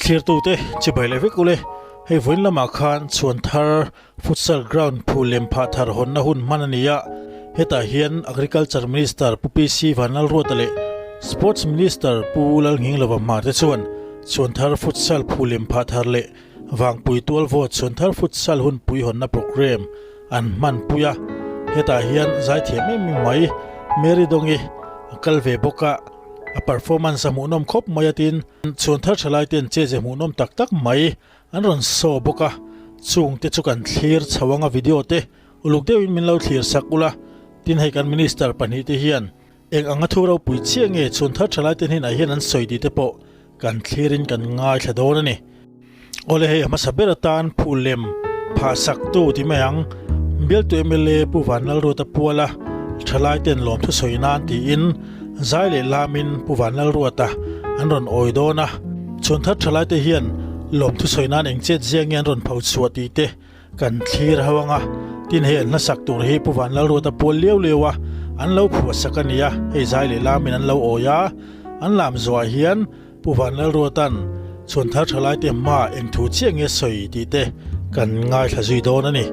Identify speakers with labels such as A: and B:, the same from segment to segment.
A: Thlirtute chibai leh vek ule, hei vawiin lamah khan Chhuanthar Futsal Ground phul lem phah thar hawnna hun hman a ni a, hetah hian Agriculture Minister Pu PC Vanlalruata leh Sports Minister Pu Lalnghinglova hma te chuan Chhuanthar Futsal phul lem phah thar leh Vangpui Tualvawt Chhuanthar Futsal hunpui hawnna programme an hmanpui a, hetah hian zaithiam em em mai Mary Dawngi a kal ve bawk a, a performance a hmuhnawm khawp mai a tin Chhuanthar thalai ten che ze hmuhnawm tak tak mai an rawn saw bawk a, chung te chu kan thlir chho anga video te uluk deuhin min lo thlir sak ula, tin hei kan Minister pahnihte hian Eng anga thu ropui chiah nge chhunthar thalai te hnenah hian an sawi tih te pawh kan thlirin kan ngaithla dawn a ni. Awle hei a hmasa ber atan phul lem phah sak tu ti mai ang. Bialtu mla Pu Vanlalruata puala thalai ten lawmthu sawi nan tiin zai leh lamin Pu Vanlalruata an rawn awi dawn a. Chhunthar thalai te hian lawmthu sawi nan eng chet zia nge an rawn pho chhuah tih te Kan thlir ho anga, tin hei an hlasak tur hi Pu Vanlalruata pual liau liau a, an lo phuahsak a nia, hei zai leh lamin an lo awi a, an lam zuah hian Pu Vanlalruata'n chhuanthar thalaite hmaah eng thu chiah nge sawi tih te kan ngaithla zui dawn a ni.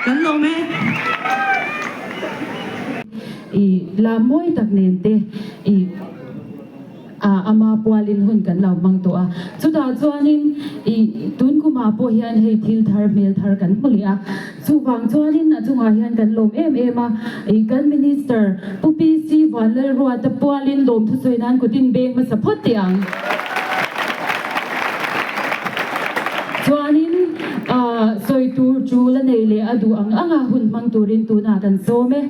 B: Kan lawm e.
C: I la mawi tak nen te i.
B: Ama pualin hun kan lo hmang tawh a, chutah chuanin ih tun kumah pawh hian hei thil thar hmel thar kan hmu leh a, chuvang chuanin a chungah hian kan lawm em em a, ih kan Minister Pu PC Vanlalruata pualin lawm thusawi nan kut in beng hmasa phawt teh ang. Chuanin ah sawi tur tul a nei leh a duh ang anga hun hmang turin tunah kan sawm e.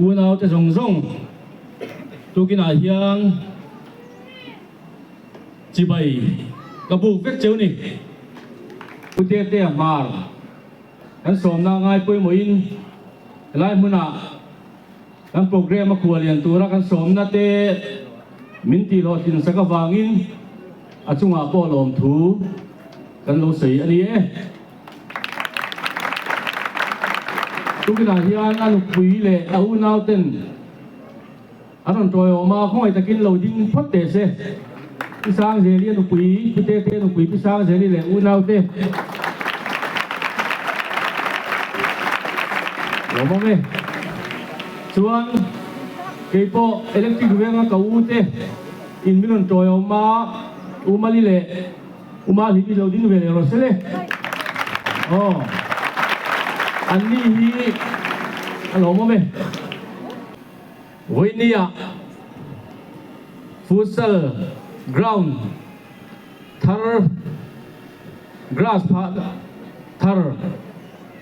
C: Unaute zawng zawng tukinah hian chibai ka buk vek cheu ni. Pu Tetea hmar kan sawmna ngai pawimawhin helai hmunah kan programme a khual lian tura kan sawmna te min tihhlawhtlin sak avangin a chungah pawh lawmthu kan lo sawi a ni e. Tukinah hian a nupui leh a unauten an rawn tawiawm a, khawngaih takin lo ding phawt teh se. Pi Sangzeli a nupui, Pi Tete a nupui Pi Sangzeli leh unaute lawm awm e. Chuan keipawh electric venga ka ute in min rawn tawiawm a, U Mali leh U Mahli hi lo ding ve leh rawh se le. Aw. An ni hi a lawmawm e. Vawinia futsal ground thar grass phah thar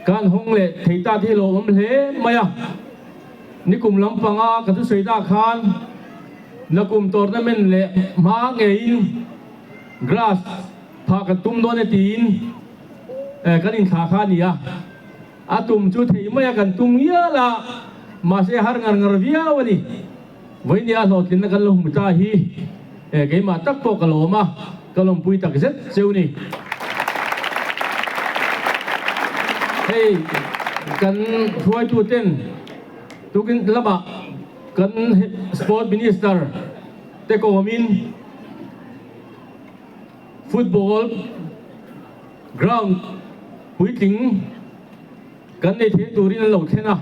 C: kan hawng leh thei ta te hi lawmawm hle mai a. Nikum lampanga ka thusawi ta khan nakum tournament leh hma ngeiin Grass phah kan tum dawn e tiin kan inthlah kha a ni a, a tum chu thei mai a kan tum ngial a, mahse har ngar ngar viau a ni. Vawinia hlawhtlinna kan lo hmu ta hi keimah tak pawh ka lawm a, ka lawmpui tak zet cheu ni. Hei kan hruaituten tukin lamah kan Sport Minister te kawmin, Football ground puitling kan nei thei turin an lo thlen a,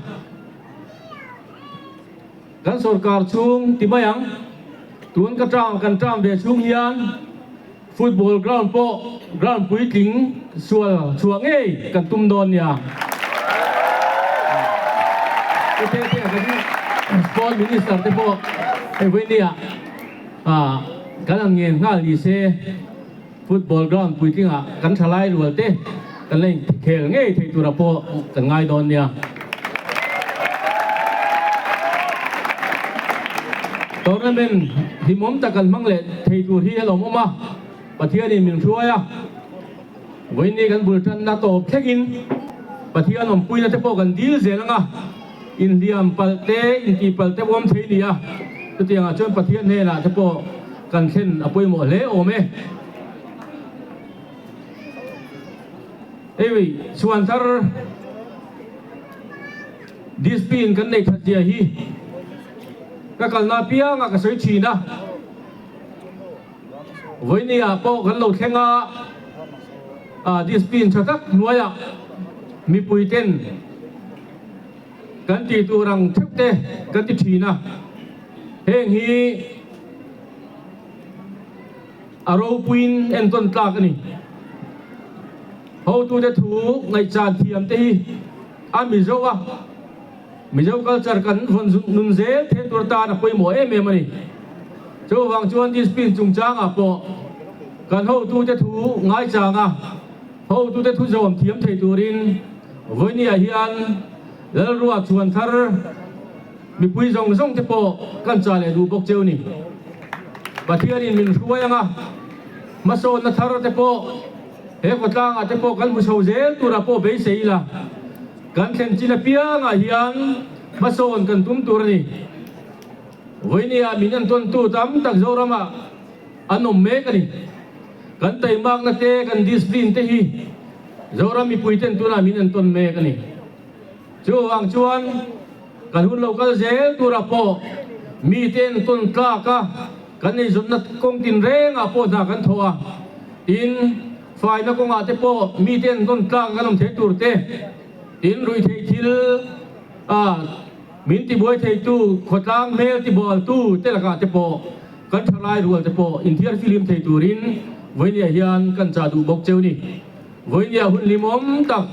C: kan sorkar chhung ti mai ang, tun ka term kan term ve chhung hian football ground pawh ground puitling sual chhuah ngei kan tum dawn nia. Sport Minister te pawh hei vawinia. Ah, kan ang ngen nghal ni se, football ground puitlingah kan thalai rual te kan la inkhel ngei thei tura pawh kan ngai dawn nia. Tournament hlimawm tak kan hmang leh thei tur hi a lawmawm a, Pathianin min hruai a. Vawiin kan bul tanna tawp thlengin Pathian awmpuina te pawh kan dil zel ang a, inhliam palh te, intih palh te awm thei ni a, chutiangah chuan Pathian hnenah te pawh kan thlen a pawimawh hle awm e. Hei chhuan thar discipline kan nei that zia hi ka kalna apiangah ka sawi thin a. Vawinia pawh kan lo thleng a, discipline tha tak hnuaiah mipui ten kan tih tur ang theuh te kan ti thin a, heng hi a ropuiin entawn tlak a ni. Hotute thu ngaihchan thiam te hi a Mizo a. Mizo culture kan vawn nun zel theih tur atan a pawimawh em em a ni. Chuvang chuan discipline chungchangah pawh kan hotute thu ngaichanga hotute thu zawm thiam thei turin vawinia hian Lalrua chhuan thar mipui zawng zawng te pawh kan chah leh duh bawk cheu ni. Pathianin min hruai anga hmasawnna thar te pawh he khawtlangah te pawh kan hmu chho zel turah pawh beisei ila. Kan thlen chin apiangah hian hmasawn kan tum tur a ni. Vawinia min entawntu tam tak Zoramah an awm mek a ni. Kan taimakna te, kan discipline te hi Zoram mipuiten tunah min entawn mek a ni. Chuvang chuan kan hun lo kal zel turah pawh mite entawn tlak a, kan eizawnna kawng tinrengah pawh hna kan thawh a, tin, Faina kawngah te pawh mite an rawn tlak kan awm thei tur te, tin ruihtheih thil a Min tibuai theitu, khawtlang hmel tibualtu te lakah te pawh kan thalai rual te pawh inthiar fihlim thei turin vawinia hian kan chah duh bawk cheu ni. Vawinia hun hlimawm tak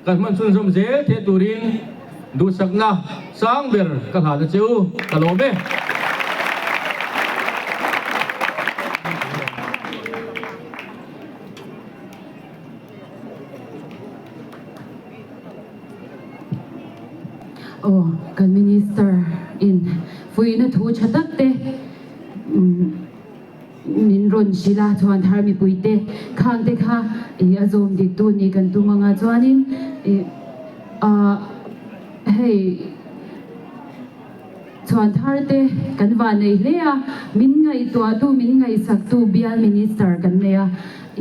C: kan hman chhunzawm zel thei turin duhsakna sang ber ka hlan a cheu, ka lawm e.
B: Aw, kan Minister in fuihna thu tha tak te min rawn hrilh a, chuan thar mipui te khang te kha ih a zawm dik tu nih kan tum anga chuanin ih ah hei Chhuan thar te kan van nei hle a, min ngaihtuahtu, min ngaihsaktu bial Minister kan nei a,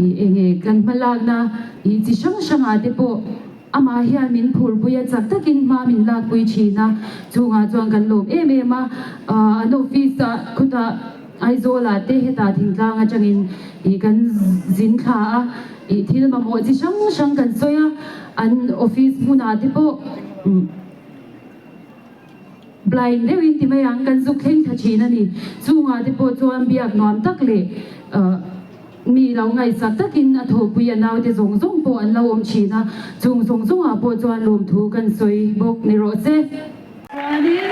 B: ih enge kan hmalakna ih chi hrang hrangah te pawh amah hian min phurpui a, chak takin hma min lakpui thin a, chungah chuan kan lawm em em a, an office ah khutah Aizawlah te hetah thingtlang atangin ih kan zin thla a, ih thil mamawh chi hrang hrang kan sawi a, an office hmunah te pawh. Blind deuhin ti mai ang, kan zuk thleng thla thin a ni. Chungah te pawh chuan biak nuam tak leh mi lo ngaihsak takin a thawhpui a naute zawng zawng pawh an lo awm thin a, chung zawng zawngah pawh chuan lawmthu kan sawi bawk ni rawh se. Chuanin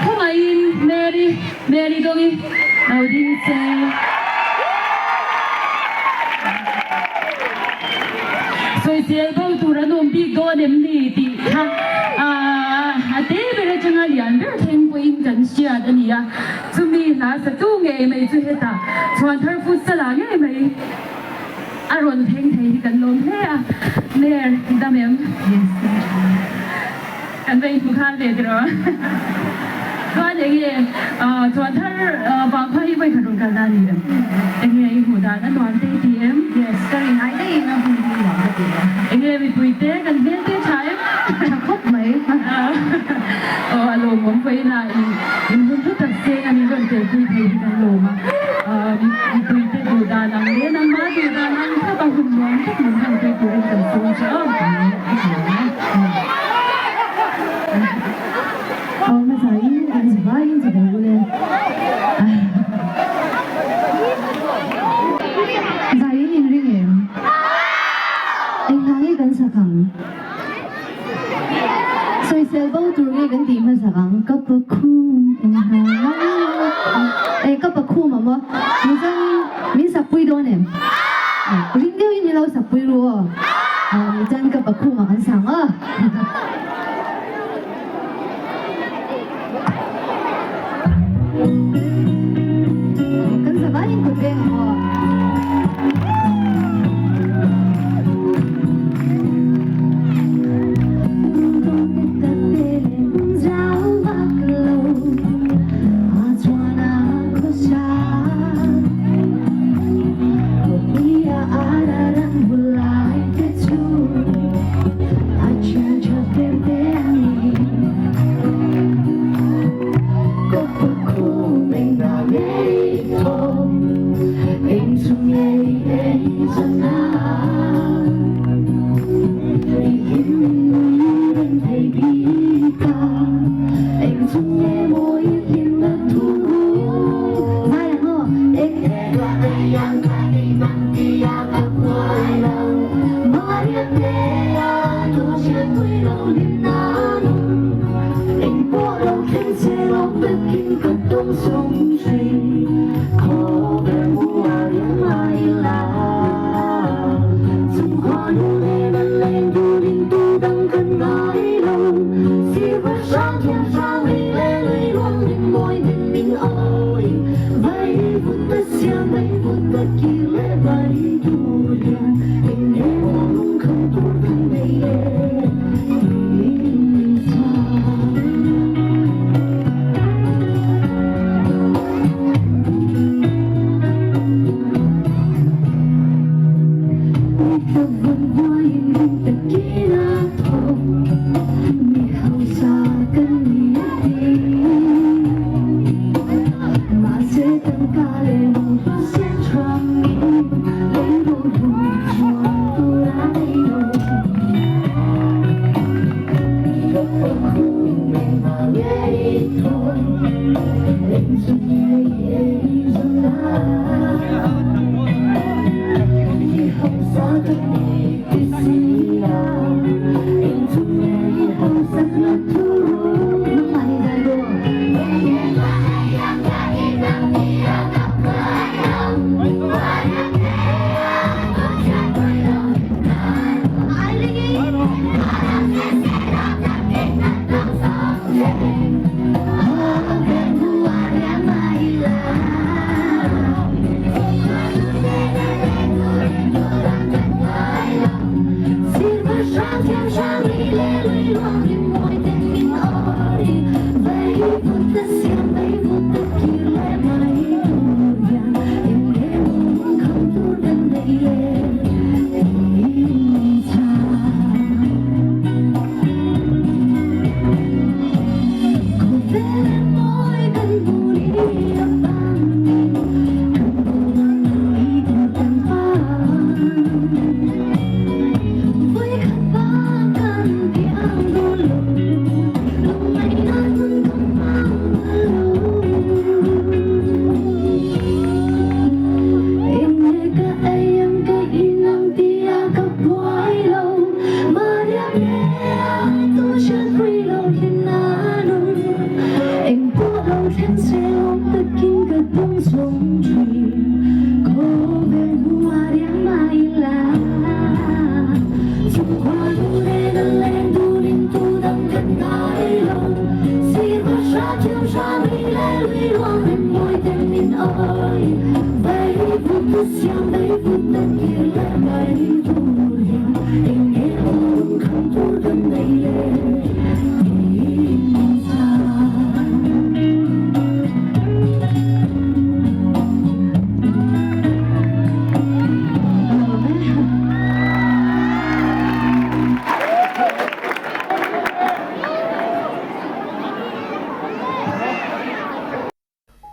B: khawngaihin Mary, Mary Dawngi lo ding che. Sawisel bo tur an awm bik dawn em ni tih kha a te ber atanga lian ber thleng pawhin kan hriat a ni a, chumi hla satu ngei mai chu hetah chhuanthar futsal ah ngei mai a rawn thleng thei hi kan lawm hle a, Mayor dam em? Kan va inhmu khal ve tiraw? Chuan enge Chuanthar vangkhua hi vawikhat rawn kal dan ni em? Enge i hmuh dan a nuam te i ti em?
D: Yes, ka rin ai daihin a hun hi nuam ka ti a.
B: Enge mipui te kan hmel te tha em?
D: Tha khawp mai.
B: Aw a lawmawm vawiin a in hun thu tak seng a min rawn telpui thei hi kan lawm a. Mipui te duh dan ang leh nangmah duh dan ang thlap a hun nuam tak min hman pui turin kan sawm che aw.
D: Aw hmasa in an zu vai in chu vel ule. Zai in in ring em? Eng hna nge kan sak ang? Sawisel bo tur nge kan tih hmasak ang? Ka pakhum eng hna nge? Ka pakhum a maw? Mizoin min sakpui dawn em? Ring deuhin min lo sakpui ru aw. Mizoin ka pakhum ah kan sang a. Kan zavaiin kut veng ang aw.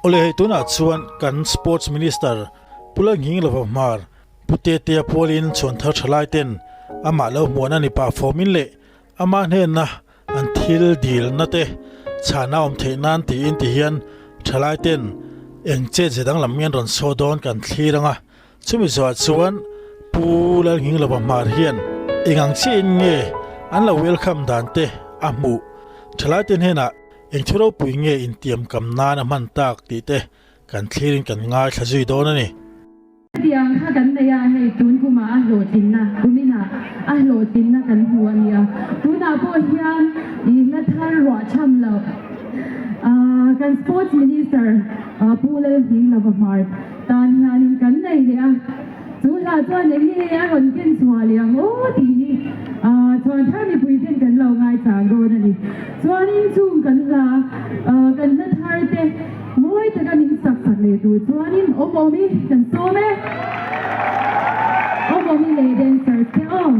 A: Awle hei tunah chuan kan Sports Minister Pu Lalnghinglova Hmar Pu Tetea pualin chhuanthar thalai ten amah lo hmuan a ni pah fawmin leh amah hnena an thil dilna te chhana awm theih nan tiin ti hian thalai ten eng chet ze danglam nge an rawn saw dawn kan thlir ang a. Chumi zawhah chuan Pu Lalnghinglova Hmar hian eng ang chiahin nge an lo welcome dan te a hmuh? Thalaite hnenah eng thu ropui nge intiam kam nan a hman tak tih te kan thlirin kan ngaithla zui dawn a ni.
B: Hetiang kha kan nei a, hei tun kumah a hlawhtlinna, kuminah a hlawhtlinna kan hmu a nia. Tunah pawh hian i hla thar ruah cham loh kan Sports Minister Pu Lalnghinglova Hmar, Tan hianin kan nei leh a, chu hla chuan eng nge a rawn ken chhuah leh ang aw tih hi chuan thar mipui ten kan lo ngaichang dawn a ni. Chuanin chung kan hla kan hla thar te mawi taka min sak sak leh tur chuanin awm awm i kan sawm e. Awm awm i leh dancers te aw.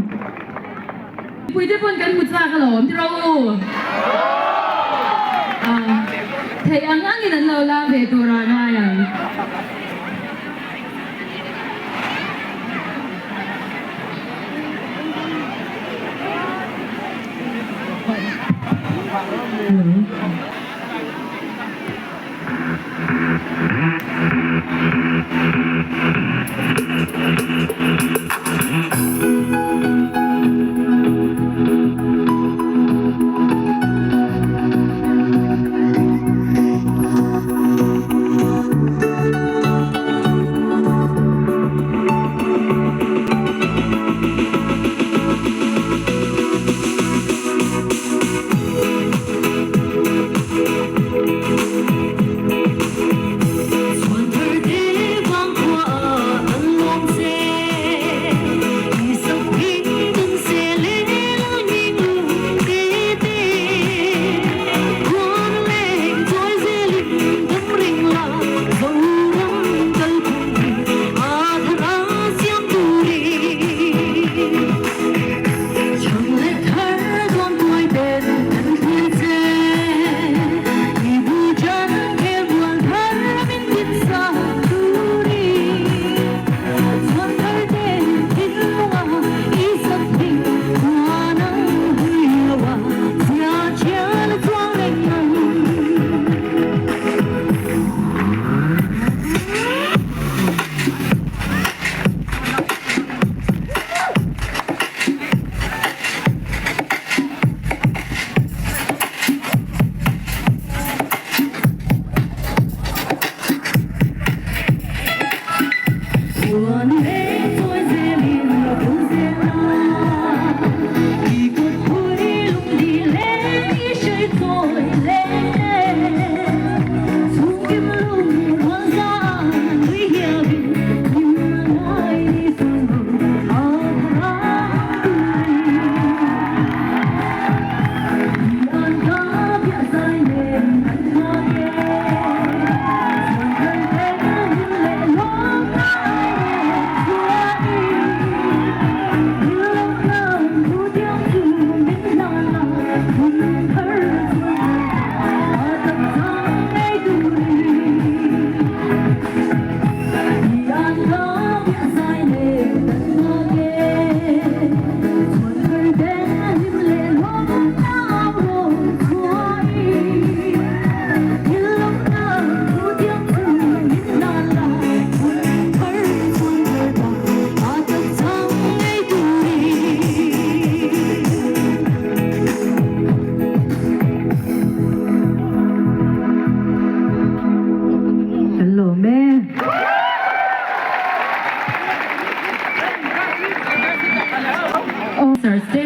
B: Mipui te pawn kan hmu chak alawm ti rawh u. Theih ang angin an lo lam ve tur ah ngai ang.
D: Kan lawm e.
B: Officers te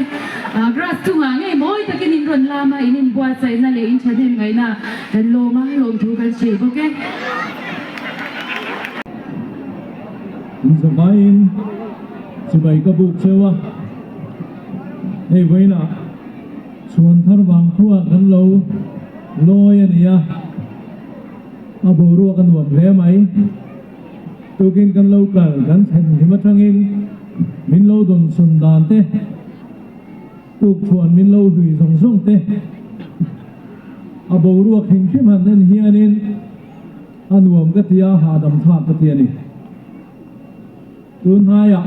B: grass chungah ngei mawi takin in rawn lam a, in inbuatsaihna leh in thahnem ngaihna kan lawm a, lawmthu kan hrilh bawk e.
E: Inzavaiin chibai ka buk cheu a, hei vawiinah chhuan thar vang khuah kan lo lawi a ni a, a boruak a nuam hle mai. Tukin kan lo kal kan thlen hlim atangin min lo dawn sawn dan te, Tukṭhuan min lo hlui zawng zawng te, a boruak hrim hrim han en hianin a nuam ka ti a, hahdam thlak ka ti a ni. Tun hnaiah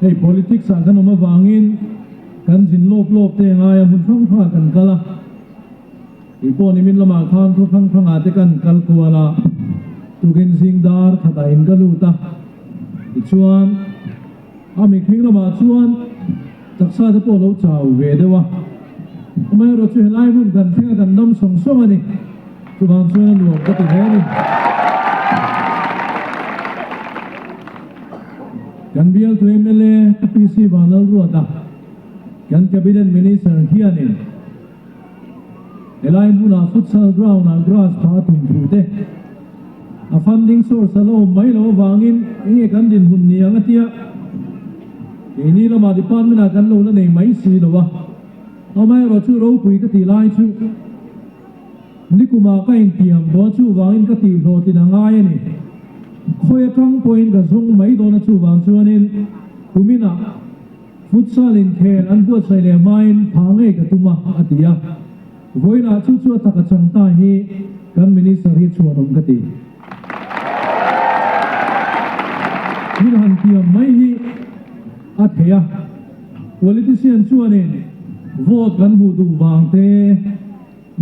E: hei politics ah kan awm avangin kan zin lawp lawp te angai a, hmun hrang hrangah kan kal a, kei pawh nimin lamah khan khaw hrang hrangah te kan kal kual a, tukin zing dar khatah in ka lut a, tichuan, A mihring lamah chuan taksa te pawh a lo chau ve deuh a, amaherawh chu helai hmun kan thleng a kan dam sawng sawng a ni. Chuvang chuan a nuam ka ti hle a ni. Kan bialtu mla Pu PC Vanlalruata, kan Cabinet Minister hianin helai hmunah futsal ground-ah grass phah a tum thu te, A funding source a la awm mai loh avangin enge kan dinhmun ni ang a tia, keini lamah department ah kan lo la nei mai si lo a, amaherawh chu ropui ka tih lai chu nikumah ka intiam tawh a chuvangin ka tih hlawhtlin a ngai a ni. Khawi atang pawhin ka zawng mai dawn a chuvang chuanin kuminah futsal inkhel an buatsaih leh hmain phah ngei ka tum a a ti a. Vawiinah chu chu a tak a chang ta hi kan Minister hi chhuanawm ka ti. Thil han tiam mai hi a thei a, politician chuanin vote kan hmuh duh vang te,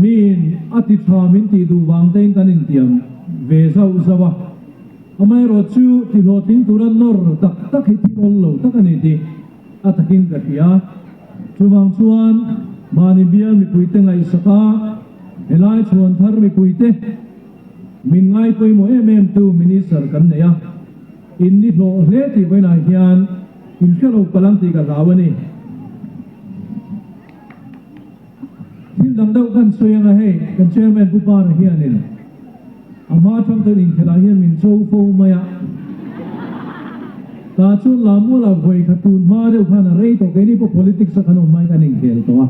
E: miin a ti tha min tih duh vang tein kan intiam ve zauh zauh a. Amaherawh chu ti hlawhtling tura nawr tak tak hi thil awl lo tak a ni tih a takin ka hria. Chuvang chuan mahni bial mipuite ngaihsak a, helai chhuan thar mipuite min ngai pawimawh em em tu Minister kan nei a, in ni hlawh hle tih vawiinah hian in hre lo palh ang tih ka hlau a ni. Thil dang deuh kan sawi anga hei kan Chairman Pu Para hianin a hma atang chuan inkhelh ah hian min cho fo mai a, tah chuan Lamuala vawi kha tun hma deuh khan a rei tawh keini pawh politics a kan awm hmain kan inkhel tawh a,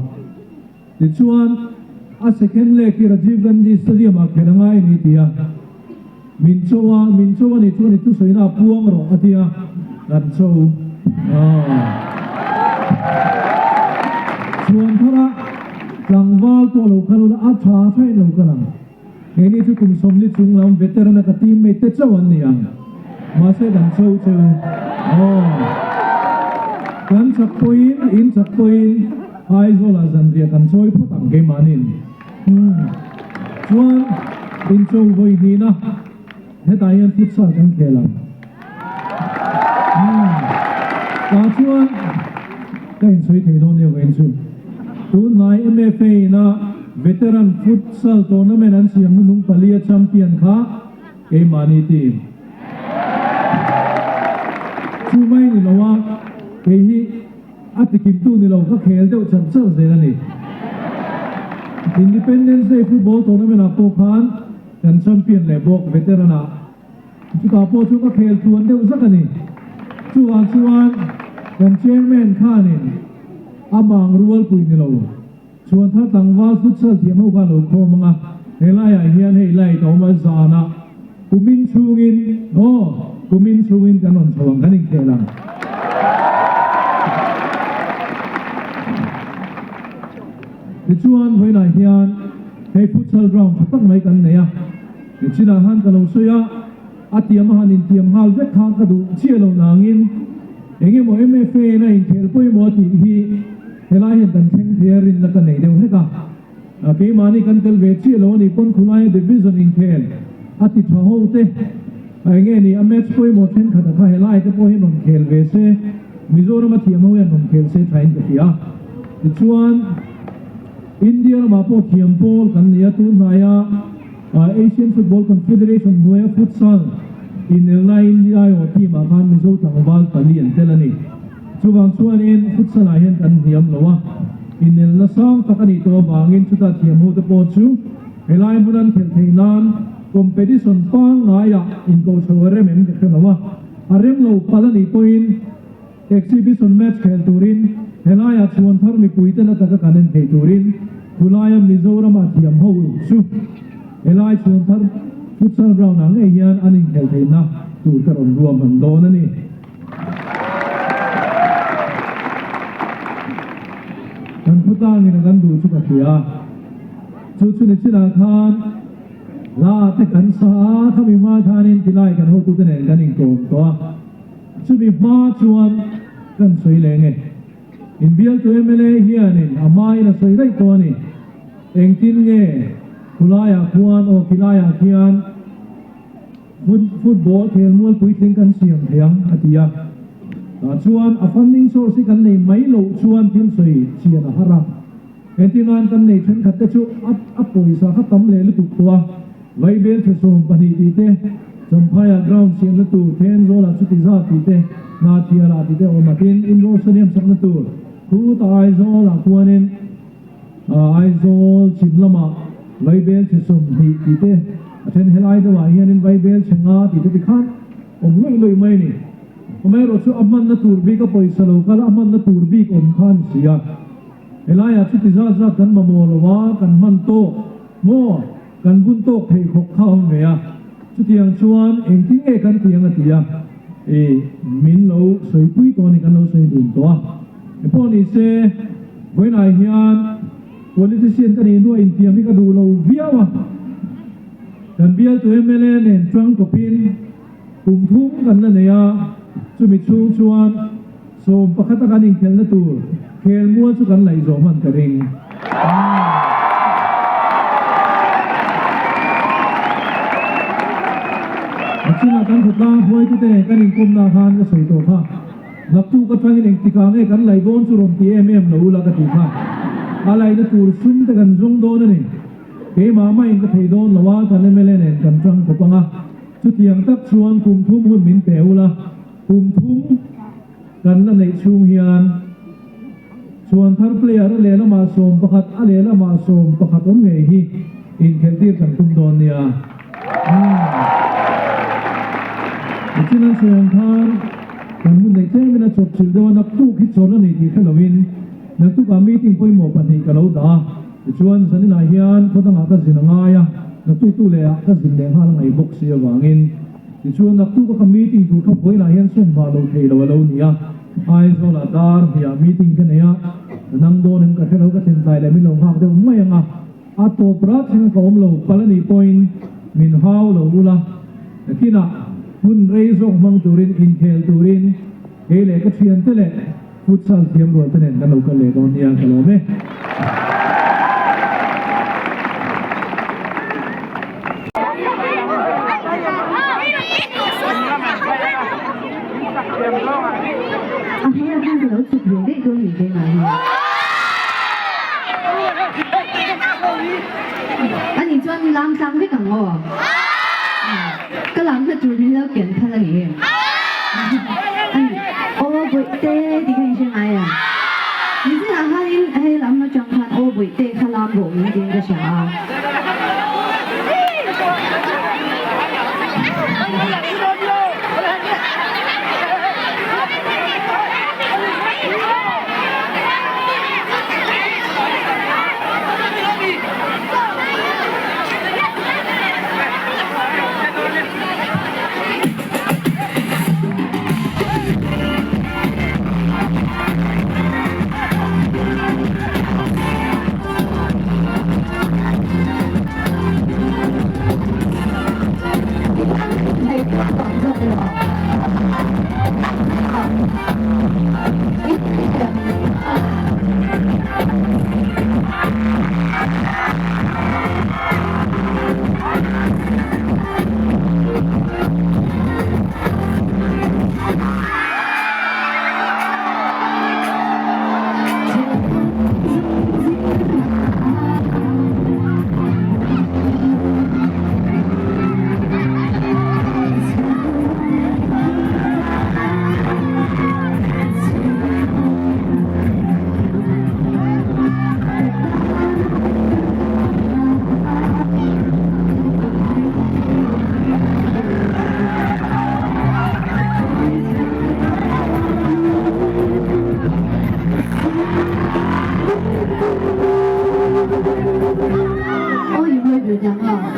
E: tichuan a second leg hi Rajiv Gandhi Stadium ah khelh a ngai a ni ti a, Min cho a, min cho a nih chuan i thusawiina a puang rawh a ti a, kan cho a. Chhuan thara tlangval pawh lo kal ula a tha thain lo kal ang. Keini chu kum sawmli chung lam veteran a ka teammate te chauh an ni ang. Mahse kan cho cheu. Aw. Kan chak pawhin, in chak pawhin Aizawlah zanriah kan chawi phawt ang keimahniin. Chuan incho vawi hnihna hetah hian futsal kan khel ang. Tah chuan ka insawi thei dawn nia vawiin chu. Tunhnai MFA ina Veteran Futsal Tournament an siam hnuhnung palia champion kha keimahni team. Chu mai ni lo a, kei hi. A tikimtu ni lo ka khel deuh char char zel a ni. Independence Day football tournament ah pawh khan kan champion leh bawk veteran ah. Chutah pawh chu ka khel tluan deuh zak a ni. Chuvang chuan kan chairman khanin a mang rualpui ni lo chuan thar tlangval futsal thiam ho kha a lo khawm ang a, helaiah hian hei light a awm a zanah kumin chhungin aw kumin chhungin kan rawn chho ang kan inkhel ang. Tichuan vawiinah hian hei futsal ground tha tak mai kan nei a, nichinah khan ka lo sawi a, a tiam a han intiam nghal vek kha ka duh chiah lo nangin engemaw MFA in a inkhel pawimawh a tih hi helai hian kan thleng thei a rinna ka nei deuh hlek a, keimahni kan tel ve chiah lo a nih pawn khulaia division inkhel a ti tha ho te a enge ni a match pawimawh thenkhat a kha helai te pawh hian rawn khel ve se Mizoram a thiam ho hian rawn khel se thain ka hria tichuan India ramah pawh thiam pawl kan nei a tunhnaia Asian Football Confederation hnuaia futsal inelna India aiawh team ah khan Mizo tlangval pali an tel a ni. Chuvang chuanin futsal ah hian kan hniam lo a, inelna sang tak a nih tawh avangin chuta thiam ho te pawh chu helai hmun an khelh theih nan competition pangngai ah inkohchho a rem em ka hre lo a. A rem lo palh a nih pawhin exhibition match khel turin helaiah chhuan thar mipui te la taka kan en thei turin khulaia Mizorama thiam ho chu helai chhuan thar futsal ground ah ngei hian an inkhel theihna tur ka rawn ruahman dawn a ni. Kan khawtlangin a kan duh chu ka hria. Chu chu ni chinah khan hla te kan sa a, khami hma khanin tilai kan hotute nen kan inkawm tawh a. Chumi hma chuan kan sawi leng e. Inbialtu mla hianin a hmain a sawi daih tawh a ni. Engtin nge khulaiah khuan aw khilaiah khian Football khelmual puitling kan siam thei ang, a ti a. Tah chuan a funding source hi kan nei mai loh chuan thil sawi chian a har a. Engtingain kan nei thenkhat te chu a a pawisa kha tam leh lutuk tawh a. Vaibel chhe 12 tih te, Champhaiah ground siamna tur, Thenzawlah chuti zat tih te, Hnathialah tih te awm a. Tin, indoor stadium sakna tur khutah Aizawlah khuanin, Aizawl chhim lamah Vaibel chhe 20 tih te, a then helai deuhah hianin Vaibel chhe nga tih te tikhan awm luih luih mai a ni. Amaherawh chu a hmanna tur bik a pawisa lo kal a hmanna tur bik awm kha a ni si a. Helaiah chuti zat zat kan mamawh lo a, kan hman tawk maw kan bun tawk thei khawp kha a awm ve a. Chutiang chuan engtin nge kan tih ang a ti a, i min lo sawipui tawh a ni, kan lo sawi dun tawh a. Engpawh ni se, vawiinah hian politician ka nih hnuah intiam hi ka duh lo viau a. Kan bialtu mla nen tang tawpin kum thum kan la nei a, chumi chhung chuan 11 a kan inkhelhna tur khelmual chu kan laih zawh hman ka ring. A chungah kan khawtlang hruaitute nen kan inkawmna khan ka sawi tawh kha. Naktuk atangin engtikah nge kan laih dawn chu rawn ti em em lo ula ka ti kha. A laihna tur sum te kan zawng dawn a ni. Keimah maiin ka thei dawn lo a, kan mla nen kan tang khawp ang a. Chutiang tak chuan kum thum hun min pe ula, kum thum kan la neih chhung hian chhuan thar player a lehlamah 11, a lehlamah 11 awm ngei hi inkhelh tir kan tum dawn nia. Nichin an sawi ang khan kan hun neih tlemin a chawp chilh deuh a, naktuk hi chawlh a ni tih hre loin naktukah meeting pawimawh pahnih ka lo dah a, tichuan zaninah hian khaw dangah ka zin a ngai a, naktuk tu leh ah ka zin leh nghal a ngaih bawk si avangin tichuan naktuk a ka meeting tur kha vawiinah hian sawn hma lo thei lo a lo ni a, Aizawlah dar hniah meeting ka nei a, ka nang dawn em ka hre lo ka thlen tlai leh min lo nghak deuh mai ang a. A tawp rat thleng a ka awm lo palh a nih pawhin min hau lo ula, nakinah hun rei zawk hmang turin inkhel turin kei leh ka thiante leh futsal thiam rual te nen kan lo kal leh dawn nia ka lawm e.
D: A hmel khan ka lo chhuk ve daih dawn ni keimah hi. Ani chuan lam tlang vek ang aw. Ka lam hla tur min lo ken phal a ni em? Ani aw bawihte tih kha in hre ngai em? Nizinah khanin hei lam atang khan aw bawihte kha lam rawh min tiin ka hria a. tur niang aw.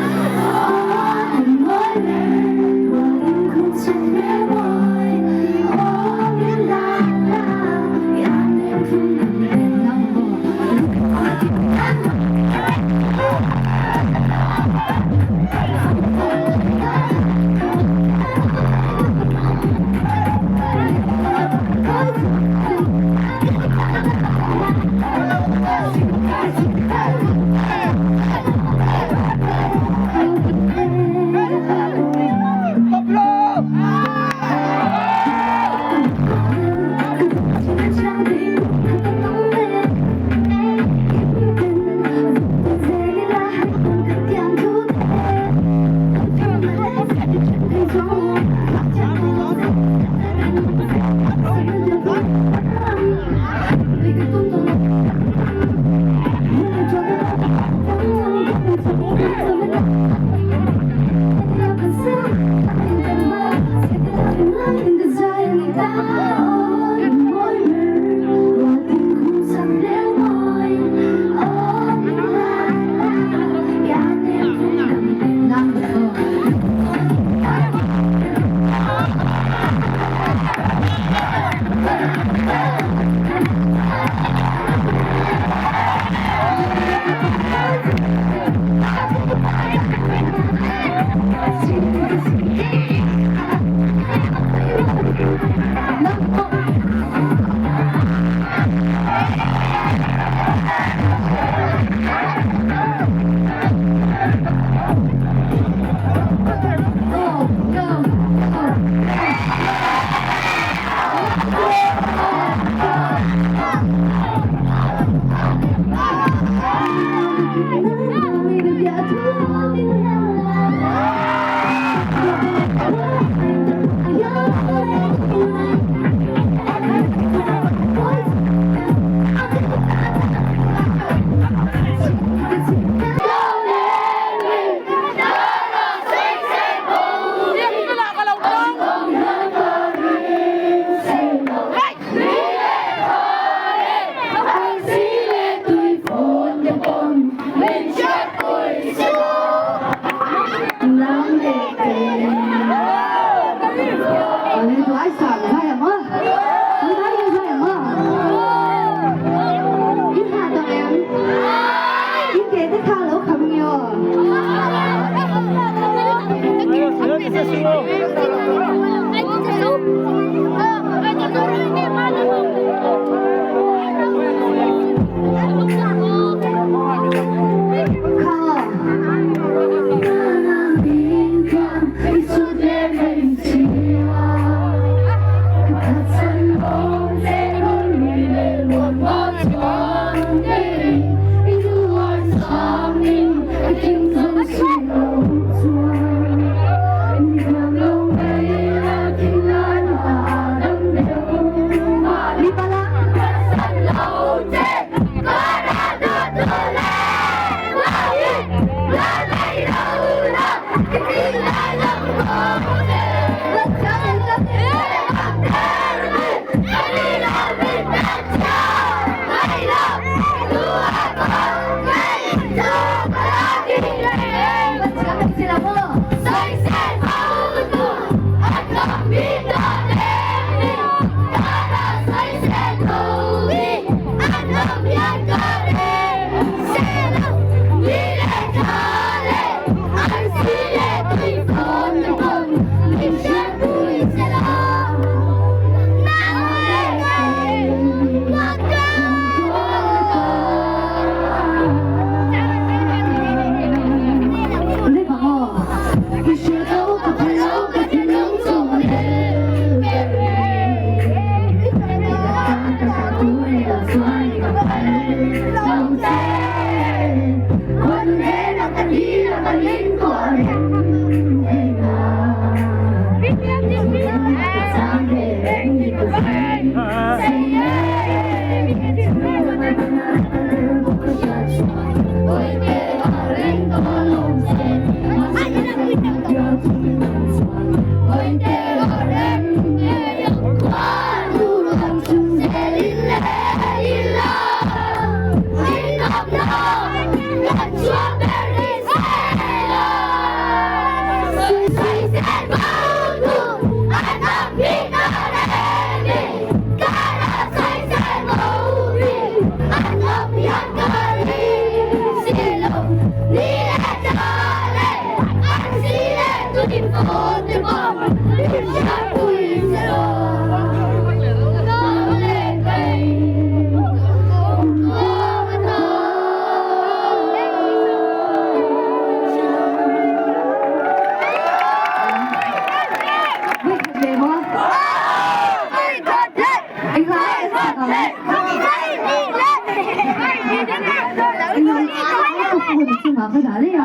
D: Ka phone chungah ka dah daih a.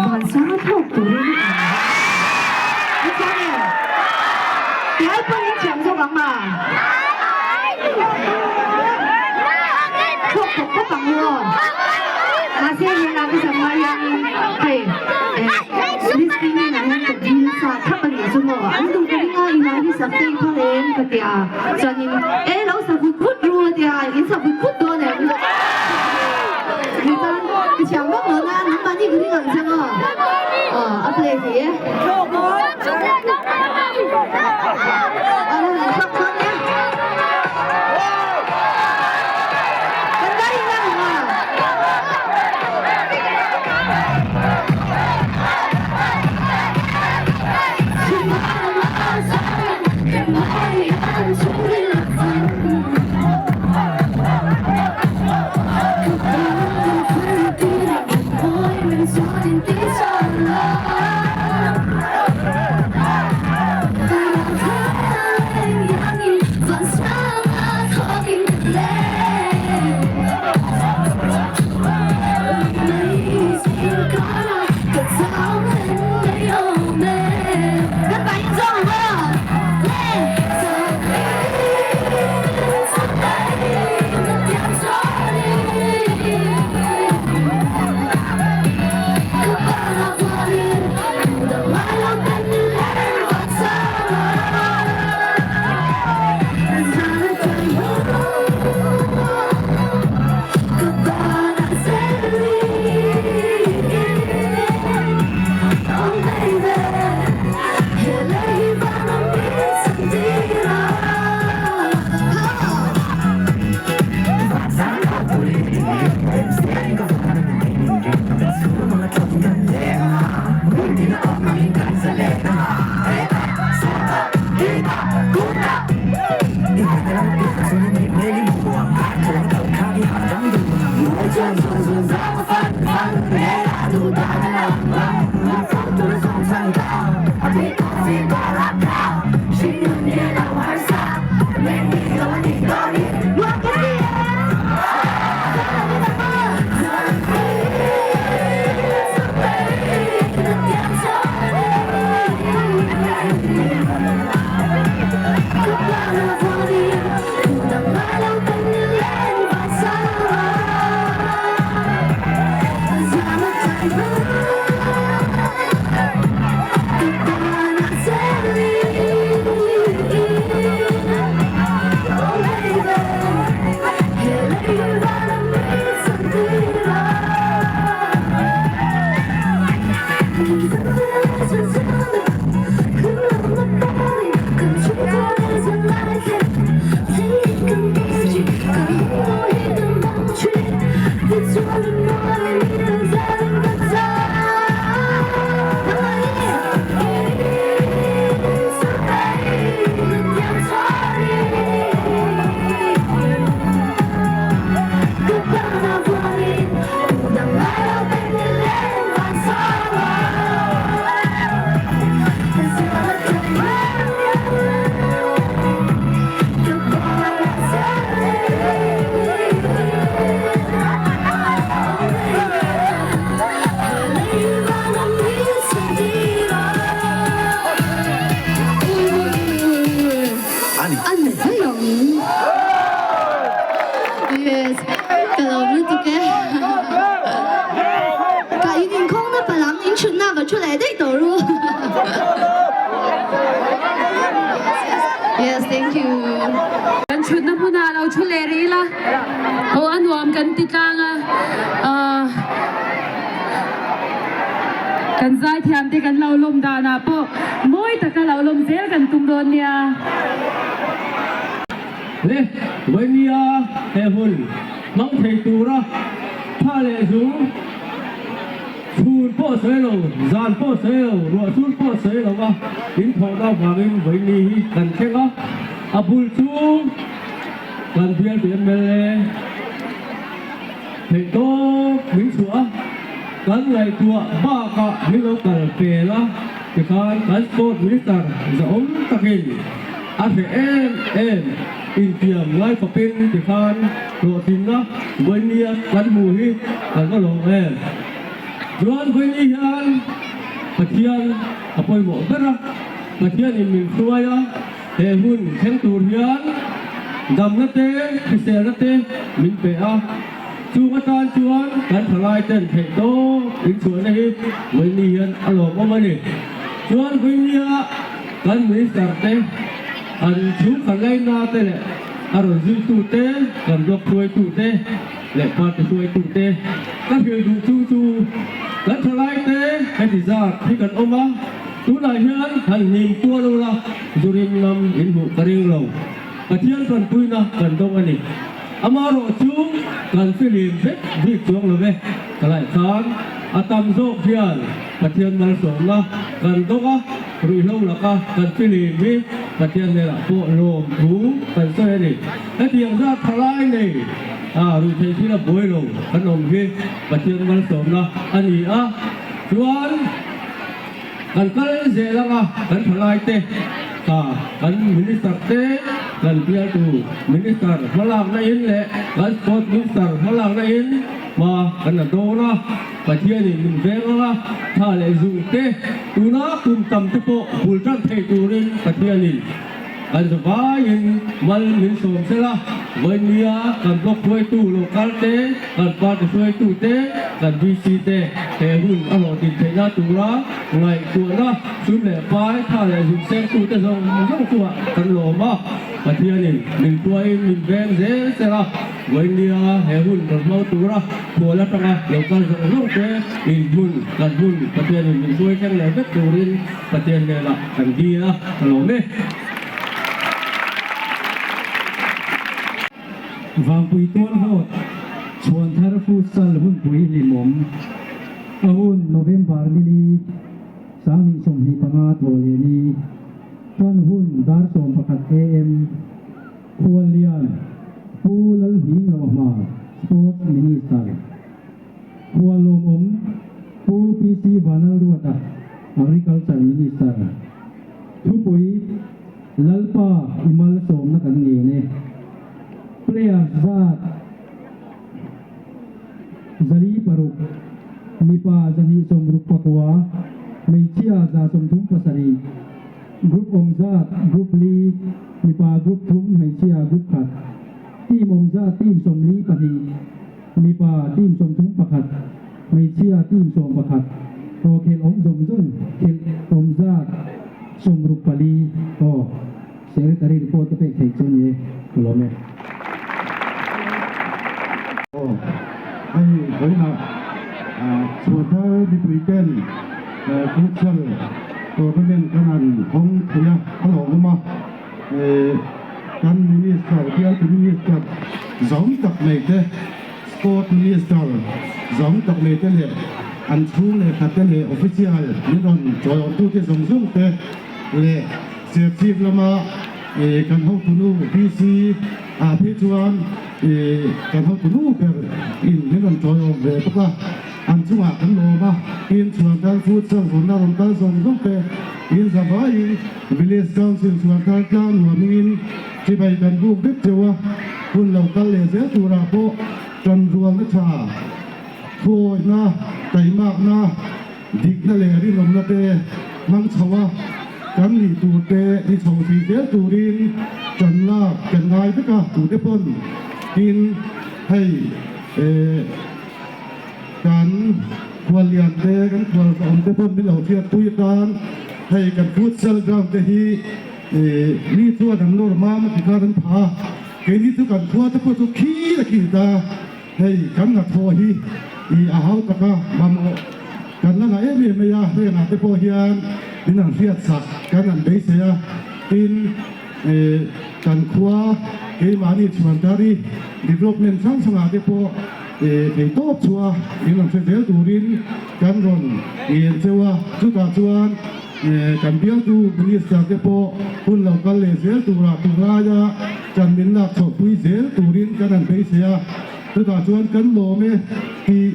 D: Vansanga thawk turin a chuan em? Tial pawn in thiam zawk ang a? Thawk thawk khawp ang maw? Mahse he hla ka sam ngai hianin hei Listing ah hian ka dil sa thlap a nih chu maw? An duh ka ring a, i hla hi sak te i phal em? Ka ti a, chuanin e lo sa vut vut ru a ti a, in sa vut vut dawn em? Ni chuan ka thiam vak lo na, nangmahni ka ring ang che maw? Aw a play thei e. Aw lo han thlak dawn nia. Kan vai in ang a. An zai ang. Yes, ka lo lutuk e. Ka in inkhawng na palang in chhutna va thu leh daih tawh ru. Yes, thank you.
B: Kan chhutna hmunah lo thu leh rih ila, aw a nuam kan ti tlang a, ahh kan zaithiam te kan lo lawm danah pawh mawi taka lo lawm zel kan tum dawn nia.
C: Le, Vawimia he hun hmang thei tura tha leh zung chhun pawh sawi lo, zan pawh sawi lo, ruah sur pawh sawi lo va in thawhna avangin Vawimi hi kan thleng a, a bul chu kan bialtu mla theihtawp min chhuah a, kan ngaihtuah bakah min lo kal pel a, tikhan kan Sport Minister zahawm takin a hreh em em. intiam ngai khawpin tikhan hlawhtlinna vawinia kan hmuh hi kan va lawm em. Chuan vawiini hian Pathian a pawimawh ber a, Pathianin min hruai a, he hun thleng tur hian damna te, hriselna te min pe a, chung atan chuan kan thalai ten theih tawp inchhuahna hi vawiini hian a lawmawm a ni. Chuan vawinia kan Minister te, an chhungkhat laina te leh a rawn zuitu te, kan block hruaitu te leh party hruaitu te ka hrilh duh chu chu kan thalai te heti zat hi kan awm a, tunah hian han hlim kual ula zurin lam in hmuh ka ring lo. Pathian tanpuina kan dawng a ni. Amaherawh chu kan filim vek bik chuang lo ve, ka laih khan a tam zawk hian Pathian malsawmna kan dawng a, ruihhlo laka kan filim hi Pathian hnenah pawh lawm thu kan sawi a ni. Hetiang zat thalai nei a ruihtheih thil a buai lo kan awm hi Pathian malsawmna a ni a, chuan kan kal zel anga kan thalai te kha kan Minister te kan bialtu Minister hmalakna in leh kan Sport Minister hmalakna in hma kan la dawn a. Pathianin min veng ang a, tha leh zung te, tuna kum tam te pawh bul tan thei turin Pathianin kan zavaiin mal min sawm sel a, vawinia kan block hruaitu local te, kan party hruaitu te, kan VC te he hun a hlawhtlin theihna tura ngaihtuahna sum leh pai tha leh zung sengtu te zawng zawng chungah kan lawm a, Pathianin min hruaiin min veng zel sel a. Vawinia he hun kan hmang tura khual atanga lo kal zawng zawng te in hmun kan hmun Pathianin min hruai thleng leh vek turin Pathian hnenah kan dil a, ka lawm e.
F: Vangpui tualhawt Chhuanthar Futsal hunpui hlimawm a hun November nili 2025 thawh leh ni tan hun dar 11 am. Khuallian Pu Lalhinglohma, Sports Minister, Khualawmawm Pu PC Vanlalruata, Agriculture Minister, Thupui Lalpa i malsawmna kan ngen e, Players zat 406, mipa 269, hmeichhia 137. Group awm zat, Group li, mipa group thum, hmeichhia group khat. Team awm zat, Team 42, mipa team 31, hmeichhia team 11. Aw khelh awm zawng zawng, khelh awm zat 64. Aw, Secretary report ka pek theih chu a ni e, ka lawm e.
G: Aw, hei vawiinah chhuahthar mipui ten futsal tournament kan han hawng thei a, a lawmawm a. Kan Minister, bialtu Minister zawng tak mai te, Sport Minister zawng tak mai te leh an chhung leh khat te leh official min rawn chawiawmtute zawng zawng te leh Serchhip lama Kan hotunu VC ah phei chuan kan hotunu ber in min rawn tawiawm ve bawk a, an chungah kan lawm a, tin Chhuanthar Futsal vawnna rawn kal zawng zawng te in zavaiin Village Council Chhuanthar tlang nuamingin chibai kan buk vek teuh a, hun lo kal leh zel turah pawh tanrualna tha, thuawihna, taimakna, Dikna leh rinawmna te hmang chho a, kan nih tur te ni chho thei zel turin ṭan lak kan ngai vek a, tute pawn tin hei kan khuallian te kan khual awm te pawn min lo hriatpui atan hei kan futsal ground te hi mi chuan an nawr mam a ti khan an phah a, keini chu kan khua te pawh chu khi a khi ta. Hei kan hnathawh hi i a hau tak a, mamawh kan la ngah em em mai a, hengah te pawh hian min han hriat sak kan han beisei a, tin kan khua keimahni chhuantari development hrang hrangah te pawh thei tawp chhuah a min rawn hre zel turin kan rawn ngen cheu a, chutah chuan kan bialtu minister te pawh hun lo kal leh zel turah tunlaia Kan min lak chhohpui zel turin kan han beisei a, chutah chuan kan lawm e tih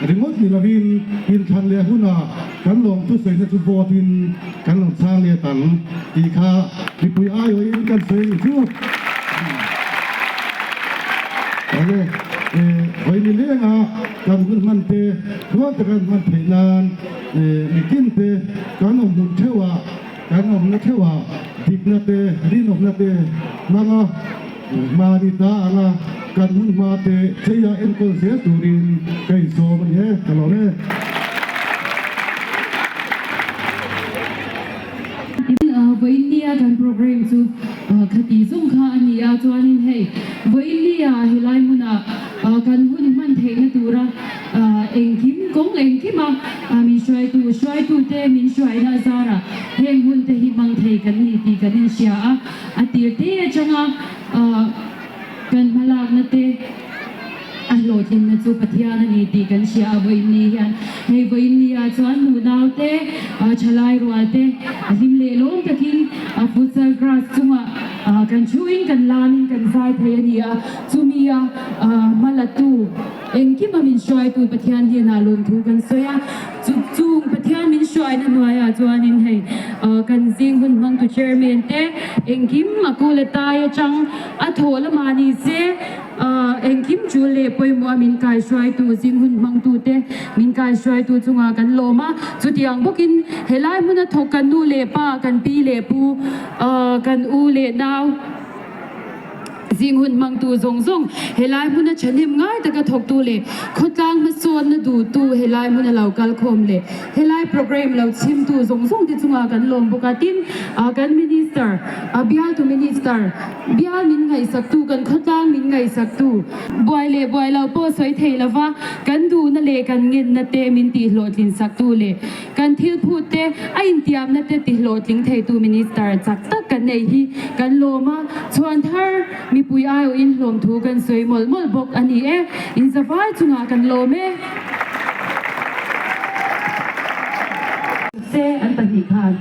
G: ringawt ni lovin inthlan leh hunah kan lawm thusawina chu vote in kan lo chhang let ang tih kha mipui aiawhin kan sawi a ni chu. Awle, vawi ni lenga kan hun hman te tluang taka kan hman theih nan mitin te kan awm hmun theuhah, kan awmna theuhah dikna te, rinawmna te hmanga mahni ta anga kan hun hma te cheia enkawl zel turin ka insawm a ni e, ka lawm e.
B: Vawiinnia kan program chu khati zawng kha a ni a, chuanin hei vawiinnia helai hmunah kan hun hman theihna tura engkim kawng engkima min hruaitu hruaitute min hruaina azarah heng hun te hi hmang thei kan ni tih kan inhria a, a tir te atanga kan hmalakna te. A hlawhtlinna chu Pathian a ni tih kan hria a, vawiinni hian hei vawiinni ah chuan nu naute, thalai rual te a hlim leh lawm takin futsal grass chungah kan thuin kan lamin kan zai thei a ni a, chumi a hmalatu engkima min hruaitu Pathian hnenah lawmthu kan sawi a, chu chung Pathian min hruaina hnuaiah chuanin hei kan zing hun hmangtu chairman te engkim a kul a tai atang a thawh lamah ni se. Engkim tul leh pawimawh a min kaihruaitu zing hun hmangtute min kaihruaitu chungah kan lawm a, chutiang bawkin helai hmuna thawk kan nu leh pa, kan pi leh pu, kan u leh nau zing hun hmangtu zawng zawng helai hmuna thahnem ngai taka thawktu leh khawtlang hmasawnna duhtu helai hmuna lo kal khawm leh helai programme lo chhimtu zawng zawngte chungah kan lawm bawk a, tin kan Minister, bialtu Minister, Bial min ngaihsaktu, kan khawtlang min ngaihsaktu. Buai leh buai lo pawh sawi thei lova, kan duhna leh kan ngenna te min tihhlawhtlin saktu leh kan thil phut te a intiamna te tihlawhtling theitu Minister chak tak kan nei hi kan lawm a, chhuan thar mipui aiawhin hlawmthu kan sawi mawlh mawlh bawk a ni e. Inzavai chungah kan lawm e. Se an pahnih khan.